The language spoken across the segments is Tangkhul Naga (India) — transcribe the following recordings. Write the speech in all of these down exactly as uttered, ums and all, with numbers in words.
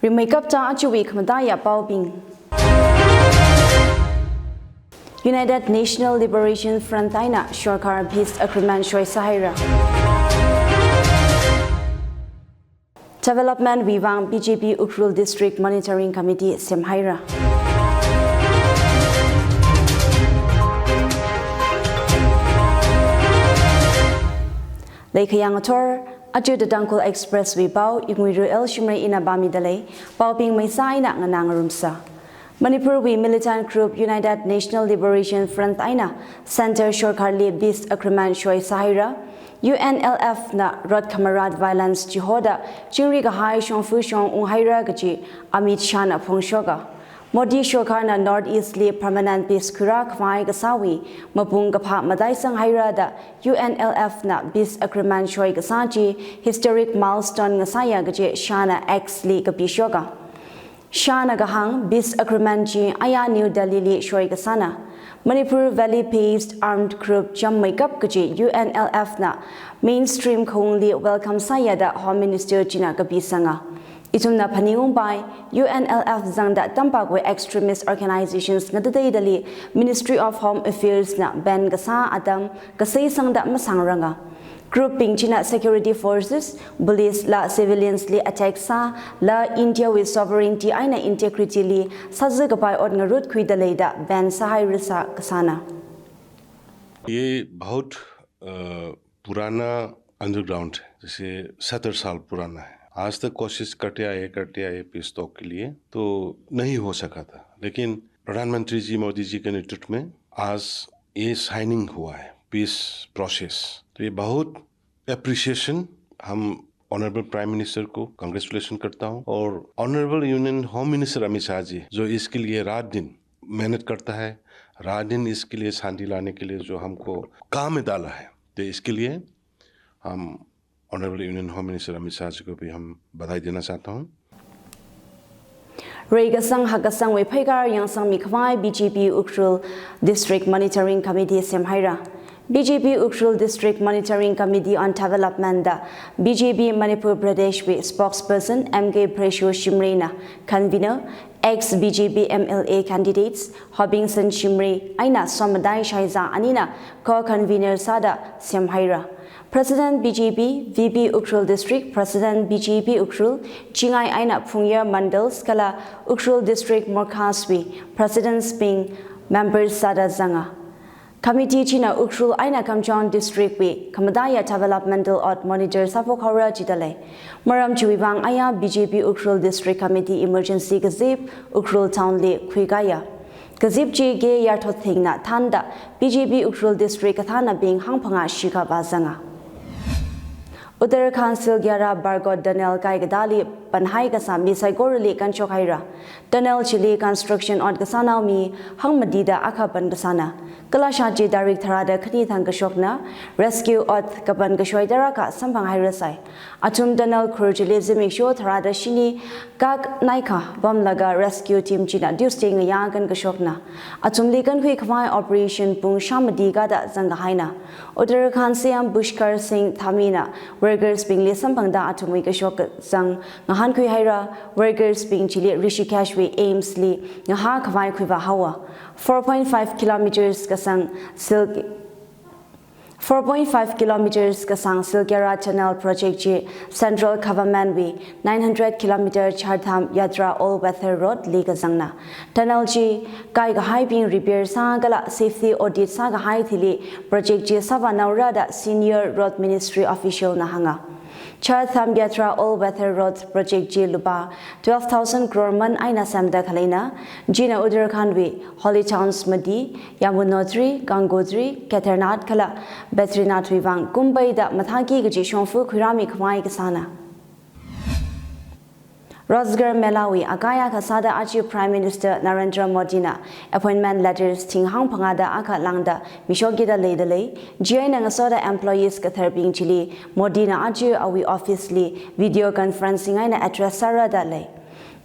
Rimeikapta ajawui khamataiya paobing. United National Liberation Front eina Sorkar Peace Agreement shoisāhaira. Development wui vang B J P Ukhrul District Monitoring Committee semhaira. Leikhayang athor, aja The Tangkhul Express wui pao, Inguiru L Shimray ina pāmidalei, paobing maisa eina nganā ngarumsa. Manipur wui militant group United National Liberation Front eina Centre Sorkar li peace agreement shoisāhaira. U N L F na rot khamarat violence chihoda chingri kahai shongfa shong unghaira kaji Amit Shah na phongshoka. Modi Sorkar na North East li permanent peace khuirā khavai kasāwui mapung kaphā mataisanghaira da U N L F na peace agreement shoi kasā chi historic milestone ngasāya kaji Shah na X li kapishoka. Shah na kahāng peace agreement chi aya New Delhi li shoi kasāna. Manipur Valley based armed group jammeikap kaji U N L F na mainstream khaungli welcome sāya da Home Minister china kapisanga. Ithumna phaningungpai, U N L F zangda tampakwui extremist organizations ngatateidali Ministry of Home Affairs na ban kasā atam kasei sangda masangranga. Group bing china security forces, police la civilians li attack sā, la India wui sovereignty eina integrity li sāzi kapai ot ngarut khuidalei da ban sāhairasa kasāna. ये बहुत, अ, पुराना अंडरग्राउंड है, जैसे सत्तर साल पुराना है। आज तक कोशिश करते आए, करते आए पीस टॉक के लिए, तो नहीं हो सका था। लेकिन प्रधानमंत्री जी, मोदी जी के नेतृत्व में आज ये साइनिंग हुआ है, पीस प्रोसेस। तो ये बहुत अप्रिशिएशन, हम ऑनरेबल प्राइम मिनिस्टर को कांग्रेचुलेशन करता हूँ और honourable union home minister Amit Shah ji, जो इसके लिए रात दिन मेहनत करता है, रात दिन इसके लिए शांति लाने के लिए जो हमको काम में डाला है, तो इसके लिए हम honourable union home minister Amit Shah ji को भी हम बधाई देना चाहता हूँ। Reikasang hakkasangwui pheikar yangsangmi khavai B J P Ukhrul District Monitoring Committee semhaira. B J P Ukhrul District Monitoring Committee on Development da B J P Manipur Pradesh wui spokesperson M K Pressure Shimray na convener, ex B J P M L A candidates Hobingson Shimray eina Somdai Shaiza anina co-convener sāda semhaira. President B J P, V P Ukhrul District, President B J P Ukhrul, Chingai eina Phungyar Mandals kala Ukhrul District Morkhas wui Presidents bing members sāda zanga. Committee china Ukhrul eina Kamjong District wui khamataiya developmental ot monitor sāphok haora jidalei. Maram chiwui vang aya B J P Ukhrul District Committee emergency kazip Ukhrul town li khuikaya. Kazip chi K Yarthotthing na thānda B J P Ukhrul District kathānabing hangphangā shikha vāzanga. Uttarakhand Silkyara Bargot Tunnel kai kadali panhai kasā mi saikorali kanshok haira. Tunnel chili construction ot kasānao mi hangmatida akha pan kasāna. Kalashā chi tarik tharāda khani thang kashokna, rescue ot kapan kashoi tarākha samphang hairasai. Athum tunnel khur chili zimiksho tharāda shini kak naikha pamlaga rescue team china Tuesday ngayā kan kashokna. Athumli kankhui khavai operation pung shāmati kada zangkahaina. Uttarakhand C M Pushkar Singh Dhami na workers bingli samphangda athumwui kashok kazang ngahānkhui haira. Workers bing chili Rishikesh wui AIIMS li ngahā khavai khuivā haowa. Four point five kilometers kasang Silk Four point five kilometers kasang Silkyara Tunnel project chi Central Government wui nine hundred kilometer Chardham Yatra all weather road li kazangna. Tunnel chi kai kahaibing repair sākala safety audit sākahai thili project chi sāvānaora da Senior Road Ministry official na hānga. Chardham Yatra all weather road project chi lupā twelve thousand crore man eina semda khaleina. China Uttarakhand wui holy towns mati Yamunotri, Gangotri, Kedarnath kala Badrinath wui vang kumbeida mathāki kaji shongfa khuirāmi khavai kasāna. Rozgar Mela wui akaya kasāda aja Prime Minister Narendra Modi na appointment letters thing hangphangāda akha lāngda mishokida leidalei. Chieina ngasoda employees katharbing chili Modi na aja awui office li video conferencing eina address sāra dalei.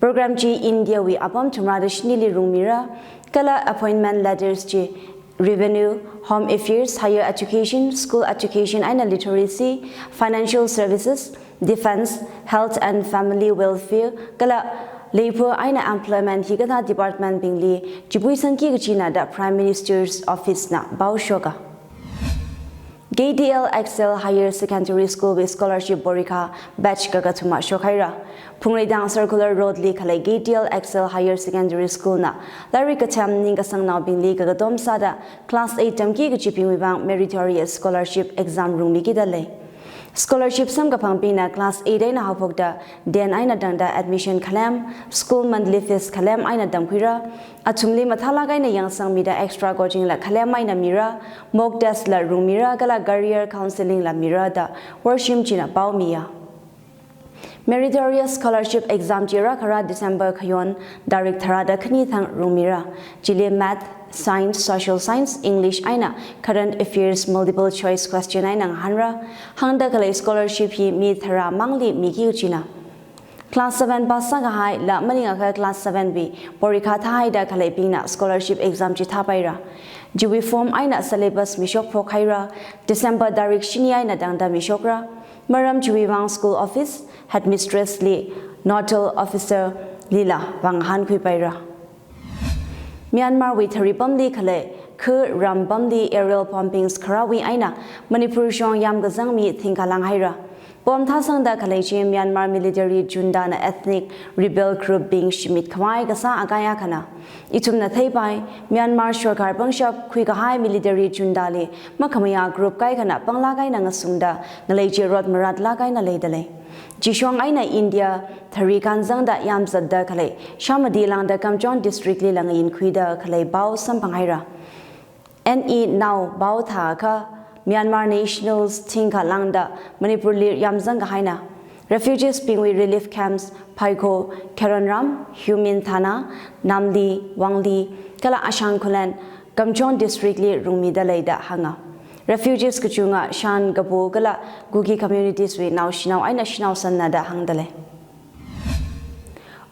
Program chi India wui apam thumrāda shinili rungmira. Kala appointment letters chi Revenue, Home Affairs, Higher Education, School Education eina Literacy, Financial Services, Defence, Health and Family Welfare kala Labour eina Employment hikathā department bingli chipui sangki kachina da Prime Minister's Office na pao shoka. K T L Excel Higher Secondary School wui scholarship porikha batch kakathuma shokhaira. Phungreidang Circular Road li khalei K T L Excel Higher Secondary School na lairik kathem ningkasangnaobingli kakatom sāda class eight tamki kachibingwui vang meritorious scholarship exam rungmikida lei. Scholarship samkaphangbingna class eight eina haophokda ten eina tangda admission khalem, school monthly fees khalem eina tamkhuira, athumli mathālāk eina yangsangmida extra coaching la khalem eina mira, mock test la rungmira kala career counselling la mira da worshim china paomiya. Meritorious scholarship exam chi rākhara December khayon tarik tharāda khani thang rungmira. Chili Math, Science, Social Science, English eina Current Affairs multiple choice question eina ngahānra. Hāngda khalei scholarship hi mi tharā mangli miki kachina. Class seven pass sākahai la maningakha class seven wui porikha thāhaida khaleibingna scholarship exam chi thāpaira. Chiwui form eina syllabus mishokphok haira, December tarik shini eina tangda mishokra. Maram chiwui vang school office, headmistress li, nodal officer lila vāngahānkhuipaira. Myanmar wui tharipamli khalei Khe Ram pamli aerial bombings kharāwui eina Manipur shong yamkazang mi thingkha langhaira. Bomb thāsangda khalei chi Myanmar military junta na ethnic rebel group bing shimit khavai kasā akai akhana. Ithumna theipai, Myanmar sorkar pangshap khuikahai military junta li makhamayā group kaikhana panglāk eina ngasungda ngalei chi rot maratlāk eina leida lei. Chishong eina India thari kānzangda yamzatda khalei Shamadi lāngda Kamjong district lila ngayinkhuida khalei pao samphanghaira. N E Now pao thākha Myanmar nationals thingkha lāngda Manipur li yamzangkahaina. Refugees bingwui relief camps Phaikho, Kheronram, Humin Thana, Namli, Wangli kala Ashang Khullen, Kamjong district li rungmida leida hānga. Refugees kachunga Shan, Gabo kala Kuki communities wui naoshinao eina shinao sannada hāngda lei.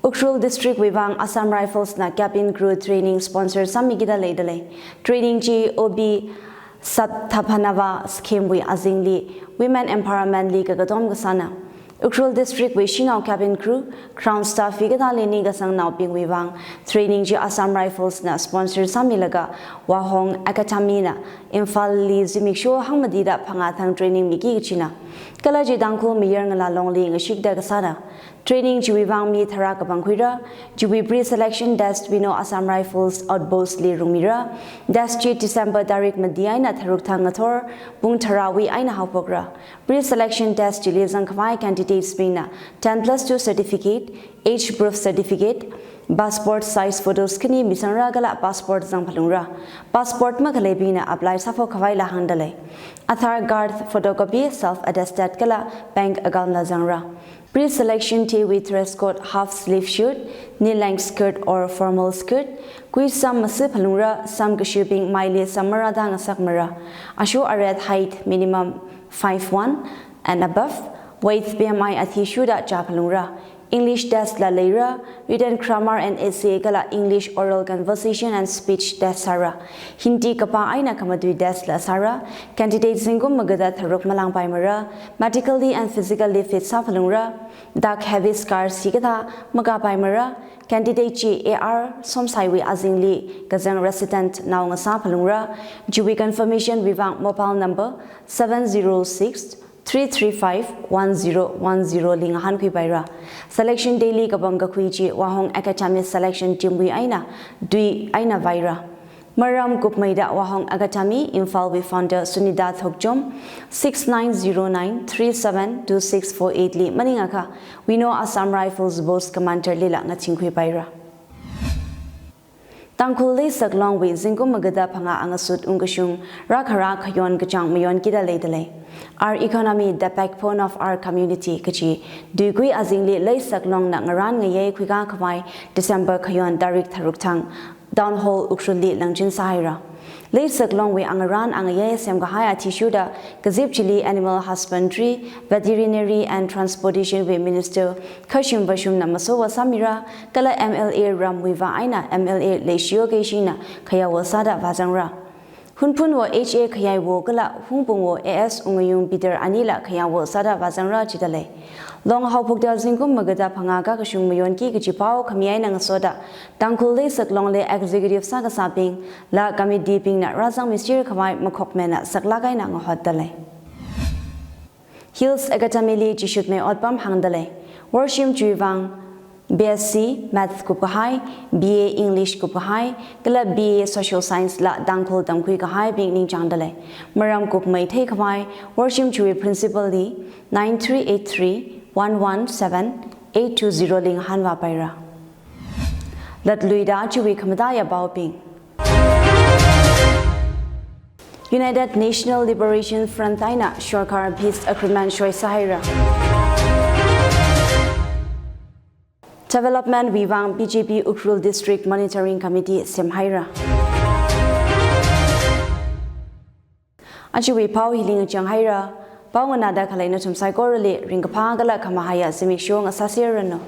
Ukhrul district wui vang Assam Rifles na cabin crew training sponsor sāmikida leida lei. Training chi O B Satthaphanava scheme wui azingli women empowerment li kakatom kasāna. Ukhrul district wui shanao cabin crew, ground staff hikathāli ningkasangnaobingwui vang training chi Assam Rifles na sponsor sāmilaga Wahong Academy na Imphal li zimiksho hangmatida phangā thang training miki kachina. Kala chi Tangkhul Mayar Ngala Longli ngashikda kasāna. Training chiwui vang mi tharā kapangkhuira. Chiwui pre-selection test Wino Assam Rifles outpost li rungmira. Test chi December tarik mati eina tharuk thang ngathor pung tharāwui eina haophokra. Pre-selection test chili zangkhavai candidates bingna ten plus two certificate, age proof certificate, passport size photos khani misangra kala passport zangphalungra. Passport makhaleibingna apply sāphokkhavai la hāngda lei. Aadhaar card photocopy, self attested kala bank account la zangra. Pre-selection day wui dress code half sleeve shirt, knee length skirt or formal skirt, kui sam masi phalungra, samkashibing maili sam marāda ngasakmara. Asho aret height minimum five one and above, weight B M I athishurda chā phalungra. English test la leira, written grammar and essay kala English oral conversation and speech test sāra. Hindi kapā eina khamatui test la sāra. Candidate zingkum magada tharuk malāngpaimara, medically and physically fit sāphalungra. Dark heavy scars hikathā makāpaimara. Candidate chi A R Somsaiwui azingli kazang resident nao ngasāphalungra. Chiwui confirmation wui vang mobile number seven zero six three three five one zero one zero li ngahānkhuipaira. Selection day li kapangkakhui chi Wahong Academy selection team wui eina tui eina vaira. Maram kupmeida Wahong Academy Imphal wui founder Sunita Thokchom six nine zero nine three seven two six four eight li maningakha Wino Assam Rifles post commander lila ngachingkhuipaira. Tangkhul leisak longwui zingkum magada phangā angasut ungkashung rākhara khayon kachāng mayonkida leida lei. Our economy, the backbone of our community kachi tuikui azingli leisak longna ngarān ngayei khuikakhavai December khayon tarik tharuk thang Town Hall Ukhrulli langchin sāhaira. Leisak longwui angarān angayei semkahai athishurda kazip chili Animal Husbandry, Veterinary and Transportation wui Minister Khashim Vashumna masowa sāmira, kala M L A Ramwuiva eina M L A Leishiyo Keishina khayawo sāda vāzangra. Hunphunwo H A Khayaiwo kala Hungpungwo A S Ungayung Peter anila khayawo sāda vāzangra jida lei. Long haophokta zingkum magada phangā kakashung mayonki kaji pao khami eina ngasoda, Tangkhul Leisak Longli executive sākasābing, la committee bingna rāzangmiser khavai makhokmena saklāk eina ngahotdalei. Hills Academy li chishutmei otpam hāngdalei. Worshim chiwui vang B S C Math kupkahai, B A English kupkahai, kala B A Social Science la Tangkhul tamkhui kahaibing ningchāngdalei. Maram kupmei theikhavai, worshim chiwui principal li nine three eight three one one seven eight two zero li ngahānvāpaira. Latluida chiwui khamataiya paobing. United National Liberation Front eina sorkar peace agreement soi sāhaira. Development wui vang B J P Ukhrul District Monitoring Committee semhaira. Ajawui pao hili ngachang haira. Pao nganāda khalei nathum saikorali ringkaphā kala khamahaiya zimiksho ngasāserranu.